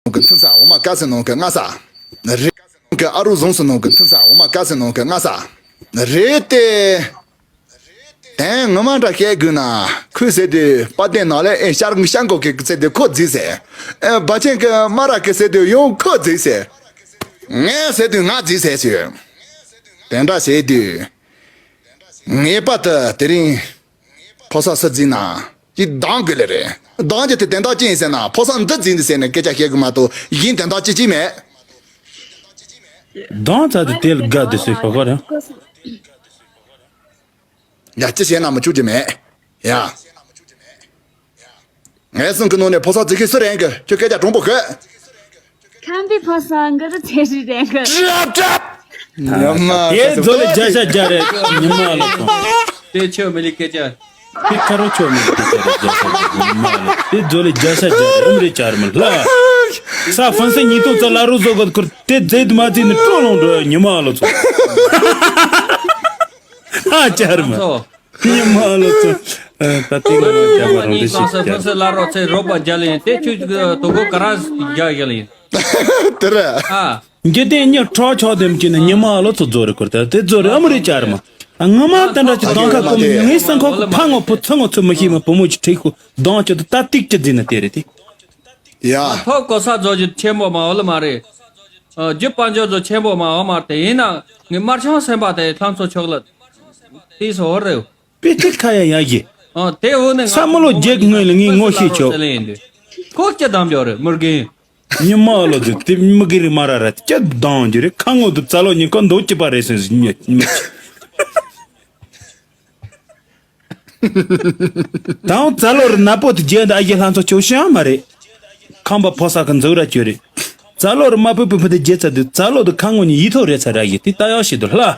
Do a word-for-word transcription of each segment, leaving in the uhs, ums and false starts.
ནང་གི་ཚིག་ས་འོ་མ་དཀར་སེར་ནང་གི་སྔ་ས། རེད། ནང་གི་ཨ་རུ་ཟུང་སུ་ནང་གི་ཚིག་ས་འོ་མ་དཀར་སེར་ནང་གི་སྔ་ས། རེད་དེ། དེ་ངོ་མ་འདྲ་བཤད་དགོས་ན་ཁོས་ཟེར་དུས་དཔལ་ལྡན་ནག་ལས་ཨེ་ཤར་ཤར་འགོག་གི་ཟེར་དུས་ཁོ་རྫིག་ཟེར། ཨེ་བ་ཆེན་གི་སྨ་ར་གི་ཟེར་དུས་ཡང་ཁོ་རྫིག་ཟེར། ངས་ཟེར་དུས་ང་རྫིག་ཟེར་ཞུ། དེ་འདྲ་བྱས་དུས། ངེས་པར་དུ་དེ་རིང་ཕོ་གསར་སུ་རྫིག་ན་ཅིག་འདང་དགོས་ལེ་རེད། འདང་རྒྱུ་དེ་དོན་དག་ཅི་ཡིན་ཟེར་ན་ཕོ་གསར་འདི་རྫིག་འདི་ཟེར་ནས་སྐད་ཆ་བཤད་དགོས་མ་གཏོགས་གཞན་དོན་དག་ཅི་ཅི་མེད། འདང་ཚ་དེ་དེ་ལ་དགའ་དེ་སོས་བ་ག་རེད། ཡ་ཅི་བྱས་ན་མི་བཅུག་རྒྱུ་མེད། ཡ། ངའི་སེམས་ཀྱི་ནང་ནས་ཕོ་གསར་རྫིག་མཁན་སུ་རེད་གི། ཁྱོད་སྐད་ཆ་དྲང་པོ་ཤོད། ཁམས་པའི་ཕོ་གསར་གུ་རུ་ཚེ་རིང་རེད་གི། ཀྲབ་ཀྲབ། ཉི་མ་དེ་ཚོ་ལ་བརྒྱ་ཆ་བརྒྱ་རེད། ཉི་མ་ལ་ཐོངས། དེ་ཆོས་མི་ལི་སྐད་ཆ། དེ་ཁ་རོག་ཆོས་མི་ལི་སྐད་ཆ་རེད། བརྒྱ་ཆ་བརྒྱ་རེད། ཉི་མ་ལ་དེ་ཚོ་ལ་བརྒྱ་ཆ་བརྒྱ་རེད། ཨམ་རི་ཅར་མི་ལ། ས་ཧྥན་སི་ཉིས་སྟོང་རྩ་ལ་རུ་བཟོ་གི་ཁུར་དེ་རྫས་དུ་མ་རྫས་ནི་སྤྲོ་ལོང་འགྲོ། ཉི་མ་ལ་ཚོ། ཨ་ཅར་མི། ཚོ། ཉི་མ་ལོ་ཚོ། ད་ལྟའི་ང་རང་རྒྱབ་པ་རང་འདྲ་ཞིག་ཀྱང་སེ་ཕོ་སེ་ལ་རོགས་ཚེ་རོགས་པ་རྒྱ་ལ་ཡིན་ཏེ་ཁྱོད་ཀྱི་དོ་གོ་ག་ར་རྒྱ་རྒྱ་ལ་ཡིན། དེ་ར། ཨ། འཇིག་རྟེན་མྱི་ཁྲག་ཆགས་དེམ་གྱི་ནི་ཉི་མ་ལོ་ཚོ་རྫོ་རེ་ཁུར་ད་དེ་རྫོ་རེ་ཨ་མི་རི་ཅར་མ། ང་མ་ད་འདྲ་ཅིག་གདང་ཁ་ཀུམ་ངའི་སེམས་ཁོག་གི་ཕ་ངོ་བུ་ཚ་ངོ་ཚོ་མི་ཤེས་མ་བུ་མོ་ཅིག་ཁྲིད་ཁུ་གདང་ཅོ་དུ་ད་ཏིག་ཅི་འཛིན་ན་དེ་རེད་དེ། ཡ། ཐོབ་གོ་ས་རྫོ་རྒྱུ་ཆེན་པོ་མ་འོ་ལ་མ་རེད། རྒྱུ་དཔལ་འབྱོར་ཚོ་ཆེན་པོ་མ་འོ་མ་རེད་དེ་ཡིན་ན་ངས་དམར་ཆང་སེམས་པ་དེ་ལྷ་མཚོ་ཕྱོགས་ལ་དེས་འོ་རེད། པི་ཏི་ཁ་ཡ་ཡ་གི། ཨ་དེ་འོ་ནས་ས་མོ་ལོ་རྒྱལ་ངོས་ལ་ངས་ངོ་ཤེས་ཆོག་ཁོ་སྐྱ་དམ་འབྱོར་རེད་མུར་གིན། ཉི་མ་ལོ་དུ་དེ་མི་གི་རི་མ་ར་ར་སྐྱ་དང་རྒྱུ་རེད། ཁ་ངོ་དུ་རྩ་ལོ་ཉི་ཁོ་འདོག་སྐྱི་པ་རེད་སོན་ཉི་མ། དང་རྩ་ལོ་རི་ནག་པོ་དུ་རྒྱལ་འདི་ཨ་ཡེ་ལྷ་མཚོ་ཆོ་ཤང་མ་རེད། ཁམས་པ་ཕོ་ས་གི་འཛུགས་ར་ཅོ་རེད། རྩ་ལོ་རི་མ་པུ་པུ་ཕུ་དུ་རྒྱལ་ཚ་དུ་རྩ་ལོ་དུ་ཁ་ངོ་ཉི་ཡི་ཐོ་རེ་ཚ་ར་ཡི་དེ་ལྟ་ཡག་ཞིག་ཏུ་ལྷ།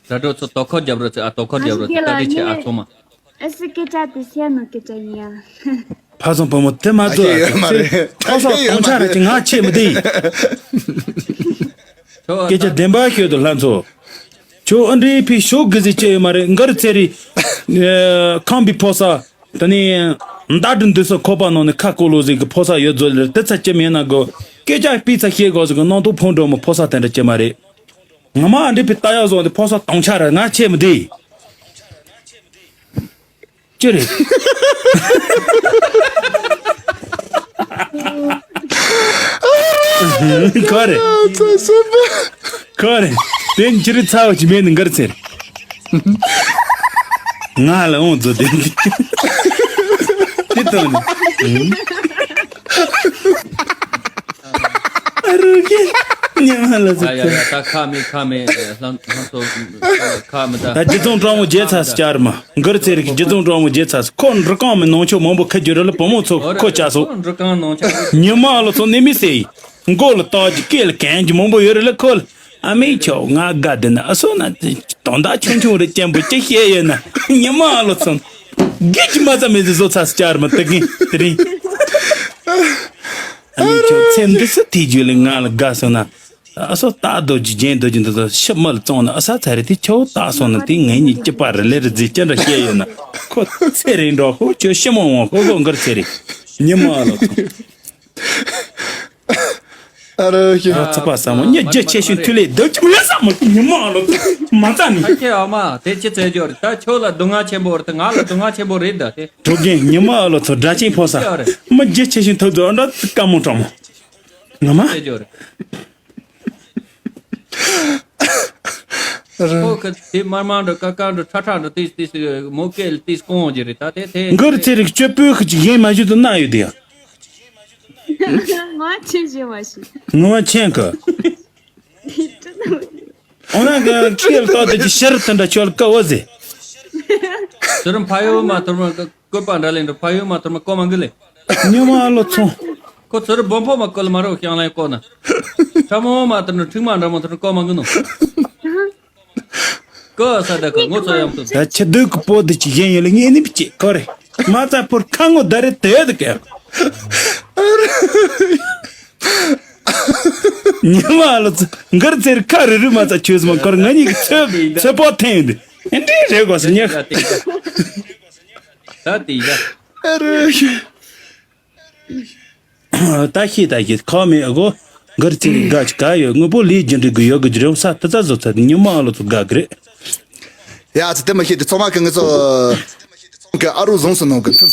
ད་འགྲོ་ཚོ་དོ་ཁོ་རྒྱབ་རོ་ཚེ་ཨ་དོ་ཁོ་རྒྱབ་རོ་ཚེ་ད་དེ་ཆེ་ཨ་ཚོ་མ། ཨ་སི་སྐད་ཆ་དེ་སེ་ནོ་སྐད་ཆ་ཡིན་ཡ། ཕ་སོང་བུ་མོ་དེ་མ་ཨ་ཚོ་ཁྱེད་ཡོད་མ་རེད། ཐོ་ས་ཨ་ཁྱེད་ཡོད་གཏོང་མ་ཆ་ར་རེད། ཅི་ང་ཆེ་མི་དེ་ཡིན། ཁྱོད་སྐད་ཆ་བདེན་པ་ཤོད་དུ་ལྷ་མཚོ། ཁྱོད་ཨ་འདྲའི་ཕི་ཤོག་གི་ཟི་ཅི་ཡོད་མ་རེད། མགར་ཚེ་རི། ཁམས་པའི་ཕོ་ས། ད་ནི། མདའ་དྲི་འདུས་སོ་ཁོ་པ་ནང་ནས་ཁ་ཀོ་ལོ་ཟིག་གི་ཕོ་ས་ཡོད་ཟོ་ལེར་དེ་ཚ་ཅི་མེད་ན་གོ། སྐད་ཆ་སྤི་ཚ་ཤེས་གོ་ཟིག་གི་ནང་དུ་ཕོ་འགྲོ་མོ་ཕོ་ས་དེ་འདྲ་ཅི་མ་རེད། ང་མ་ཨ་འདྲའི་ཕི་ལྟ་ཡག་བཟོ་འདི་ཕོ་ས་གཏོང་ཆ་ར་ང་ཆེ་མི་དེ། ཅི་རེད། ག་རེ། ག་རེ། དེ་ཅི་རེད་ཚ་བ་ཅི་མེད་ནི་མགར་ཚེ་རི། ང་ལ་འོང་ཛོ་དེ་འདི། དེ་དང་ནི། ཨ་རུ་གི། ཉི་མ་ལ་ཟེར། ཡ་ཡ་ཡ་ད་ཁ་མེད་ཁ་མེད་ལྷམ་ལྷམ་ཚོ་ཁ་མི་ད། ད་རྒྱུ་ཚང་གྲོགས་མོ་རྒྱལ་ཚ་སི་ཅར་མ། མགར་ཚེ་རིག་རྒྱུ་ཚང་གྲོགས་མོ་རྒྱལ་ཚ་སི་ཁོ་འབྲི་གང་མི་ནང་ཆོ་མང་པོ་ཁ་རྒྱུ་ར་ལ་བུ་མོ་ཚོ་ཁོ་ཅག་སོ། འབྲི་གང་ནང་ཆོ། ཉི་མ་ལ་ཚོ་ནི་མི་སེ་ཡི། མགོ་ལ་བཏགས་ཀྱི་སྐེ་ལ་གན་གྱི་མང་པོ་ཡོད་རེད་ལ་ཁོ་ལ། ཨ་མའི་ཆོག་ང་དགའ་དེ་ན་ཨ་སོ་ན་དེ་དོན་དག་ཆུང་ཆུང་རེ་སྐྱེན་པོ་ཅི་བཤད་ཡོད་ན་ཉི་མ་ཨ་ལོ་ཚོན། དགེ་ཅི་མ་ཙམ་མེད་ཟེ་བཟོ་ཚ་སི་ཅར་མ་དེ་གིན་དེ་རིང་། ཨ་མའི་ཆོག་ཚེ་འདི་སུ་དེ་རྒྱུད་ལ་ང་ལ་དགའ་སོང་ན་ཨ་སོ་སྟག་རྡོ་རྗེ་རྒྱན་རྡོ་རྗེ་འདི་ཚོ་ཤི་མ་ལ་བཙོང་ན་ཨ་ས་ཚ་རེ་དེ་ཆོག་སྟག་སོང་ན་དེ་ངེད་གཉིས་སྐྱི་པ་རེ་ལེ་རེ་རྫི་ཅི་འདྲ་བཤད་ཡོད་ན་ཁོ་ཚེ་རིང་འགྲོ་ཧོ་ཁྱོད་ཤི་མ་འོང་ཧོ་ཧོ་མགར་ཚེ་རིང་ཉི་མ་ཨ་ལོ་ཚོན། ཨ་རོ་ཞེས། ཨ་ཚ་པ་ས་མོ་ཉེ་རྒྱལ་ཆེ་ཞིང་མཐུ་ལས་བདག་ཅི་མི་ཡ་ས་མོ་ཉི་མ་ཨ་ལོ་མ་ཙ་ནི། ཨ་ཁྱེད་ཨ་མ་དེ་ཅི་ཚེ་སྦྱོར་ད་ཁྱོད་ལ་སྡུག་བསྔལ་ཆེན་པོ་རེད་ང་ལ་སྡུག་བསྔལ་ཆེན་པོ་རེད་ད་དེ། གྲོགས་རྒན་ཉི་མ་ཨ་ལོ་ཚོ་སྒྲ་ཆེན་ཕོ་ས་མི་རྒྱལ་ཆེ་ཞིང་མཐུ་རྫོགས་འདྲ་དཀའ་མོ་གྲོགས་མོ། ངོ་མ། ཚེ་སྦྱོར། ཁོ་ཁ་དེ་མར་མར་འགྲོ་ཀ་ཀ་འགྲོ་ཁྲ་ཁྲ་འགྲོ་ཏིས་ཏིས་མོ་སྐད་ལ་ཏིས་སྐོང་གི་རེད་ད་དེ་དེ། མགར་ཚེ་རིག་སྤྱོད་པོའི་ཁུ་ཅིག་ཡན་མ་བཞུད་དུ་གནང་ཡོད་དེ་ཡ། ང་ཆེ་ཞེ་བ་ཞིག་ངོ་མ་མཁྱེན་གི། འོ་ན་གི་ཁྱེད་ལ་ཏོག་དེ་ཅི་ཤར་དེ་འདྲ་ཁྱོད་ལ་ཀ་འོ་ཟེ། ཚུར་ཕ་ཡུལ་མ་ཐུར་མ་བཀོད་པ་འདྲ་ལེན་འགྲོ་ཕ་ཡུལ་མ་ཐུར་མ་ཀོ་མ་གི་ལེ། ཉི་མ་ཨ་ལོ་ཚོ། ཁོ་ཚུར་སྦོམ་ཕོ་མ་བཀོད་ལ་མ་རོ་ཤང་ལེན་ཀོ་ན། ཁྲ་མོ་མ་ཐུར་ན་ཁྲིག་མ་འདྲ་མོ་ཐུར་ན་ཀོ་མ་གི་ནོ། ཀོ་ས་ད་ཁོ་ངོ་ཚོ་ཡམ་ཐུ། ད་ཆི་དུས་ཀི་པོ་དེ་ཅི་གཞན་ཡོད་ལ་ངས་ནི་བྱེད་ཁོ་རེ། མ་ཙ་ཕུར་ཁ་ངོ་ད་རེ་དེ་དུ་ཀེ། ཉི་མ་ལ་ཚ་མགར་ཚེར་ཁ་རི་རི་མ་ཚ་ཆོས་སུ་མ་མཁར་ང་གཉིས་ཀྱི་ཚོད་ཚོད་པོ་འཐེན་ཡོད་འདི་འདྲའི་རེད་དགོས་སུ་ཉག་ད་དེ་ཡ། ཨ་རོ་ཤི། ད་ཤེས་ད་ཤེས་ཁ་མེད་ཨ་གོ། གར་ཚེ་རིང་དགའ་ཅིག་ག་ཡོད་དངོས་པོ་ལས་རྒྱུ་འབྲས་དགོས་ཡོད་གི་རྒྱུ་རེད་ས་ད་ད་བཟོ་ཚ་དེ་ཉི་མ་ཨ་ལོ་ཚོ་དགའ་གི་རེད། ཡ་ཚེ་དེ་མ་ཤེས་དེ་ཚོ་མ་གི་ངེད་ཚོ་གི་ཨ་རུ་བཟུང་སུ་ནང་གི་ཚུལ་